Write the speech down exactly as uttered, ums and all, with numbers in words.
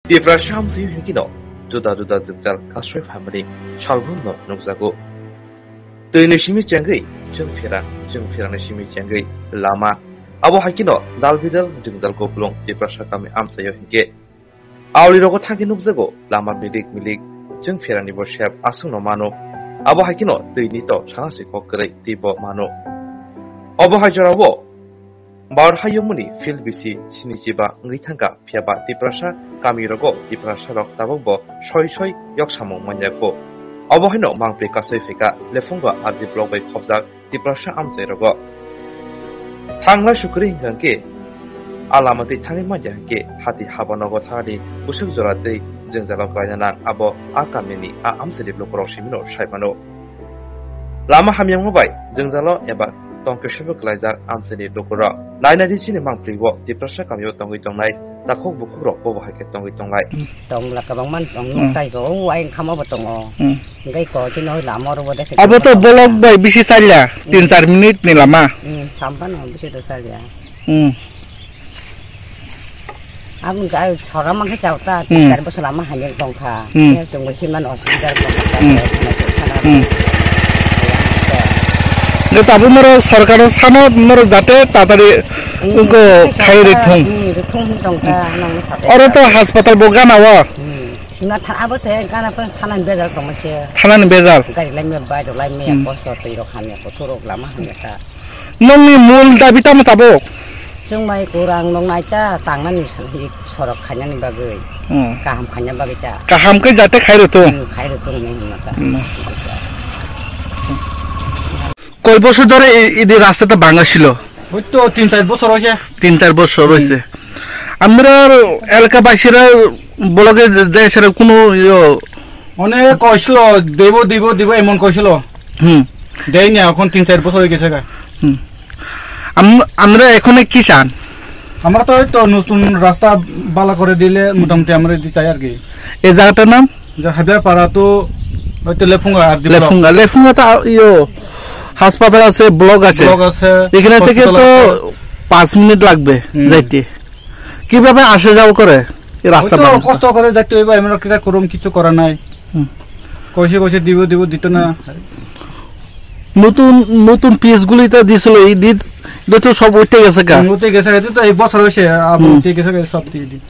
Tiprasa amchaio hinkhe no juda juda jwngjal kasui phaimani salbumno nukjago. Twini simi chengwi chwng pherang, chwng pherangni simi chengwi lama. Abo hai kheno dal bidal jwngjal kupulung Tiprasa kami amchaio hinkhe. Aolirogo thangwi nukjago lama milik milik, chwng pherangni bo sep aswkno mano. Abo hai kheno twini to sana se kok kwrwi twibo mano. Obo hai jorao Bar hayungmani field bisi sinichiba wngwi thangkha, phiyaba Tiprasa kamirogo Tiprasarok tabukbo soi soi yoksamung manjakgo. Obo haino mangpli kasui phaikha Lephungo R D block bai khopjak Tiprasa amchairogo. Thanglai sukri hinkha khe a lama twi thangwi manya hinkhe hati haba nogo thani bwswk jora twi jwngjalo klaina nang abo a kamini a amchaini lukurok simino sai mano. Lama hamyangma bai jwngjalo eba tongkhe sobo klaijak amchaini lukurok. Nainadi chini mangpli o Tiprasa kamio tongwi tongnai takhuk bukhukrok bobo hai khe tongwi tongnai. Tongla kwbangma tong Hmm. nuktai ko, o ayang khamo bo tongo. Hmm. Hingke ko chini hoi lama oro bo desa Abo to bolok bai bisi salya, Hmm. tin char minute ni lama. Hmm, sampano bisi to salya. Hmm. Aboni khe ai sora mankhe chao ta, Hmm. tin char bosor lama hamya tongkha. Hmm. Khe chwngbo himnani osubida tongkha. Hmm. Hmm. Nge tabuk norok sorkaro sano norok jate tatari Hmm. wngkho Khe khai chao ta, rithung. Hmm, rithung hin tongkha, nangni sate Oro to chao. Haspatal bo gana o. Hmm. Sima tha-, abo se gana phan thanani bejal tongma se. Thanani bejal. Gari lai me, bike rok lai me, Hmm. kosto twi rok hamya, kothok rok lama hamya ta. Nongni mul dabi tamo tabuk? Chwng bai kwrang nong nai ta tangnani s-, hi sorok khainani bagwi. Hmm. Kaham khaina bagwi ta. Kaham khe jate khai rwthung. Hmm, khai rwthung hinwi hwnma ta. Hmm. Koi bosor dhore i-, idi rasta ta banga silo? Oi to tin char bosor hoise. Tin char bosor Hmm. hoise. Amra elaka basira bloge je sara kuno yo Onek koisilo, debo, debo, debo, emon koisilo. Hmm. Dei na, এখন তিন চার বছর হয়ে গেছে গা। Hmm. আম-, আমরা এখন কি চান? আমরা তো ওই তো নতুন রাস্তা ভালো করে দিলে মোটামুটি আমরা এটি চাই আর কি। এই জায়গাটার নাম? যে হাবিয়ার পাড়া তো ওই তো লেফুঙ্গা আর ডি ব্লক। লেফুঙ্গা, লেফুঙ্গা তো আ-, ইয়ো, হাসপাতাল আছে, ব্লক আছে। ব্লক আছে, এখানে থেকে হসপিটাল তো আছে। পাঁচ মিনিট লাগবে হুম। যাইতে। কিভাবে আসা যাওয়া করে এই রাস্তা ওই তো বানানো? কষ্ট করে যাইতে হইব, আমরা কিতা করুম, কিছু করার নাই। হুম। কইছে, কইছে দিব, দিব, দিত না। নতুন, নতুন পিচ গুলি তো দিছিল, এই দিন, এটা তো সব উঠে গেছে গা। হুম, উঠে গেছে, এটা তো এই বছর হয়েছে, আবার হুম। উঠে গেছে গা, সব দিয়ে দিই।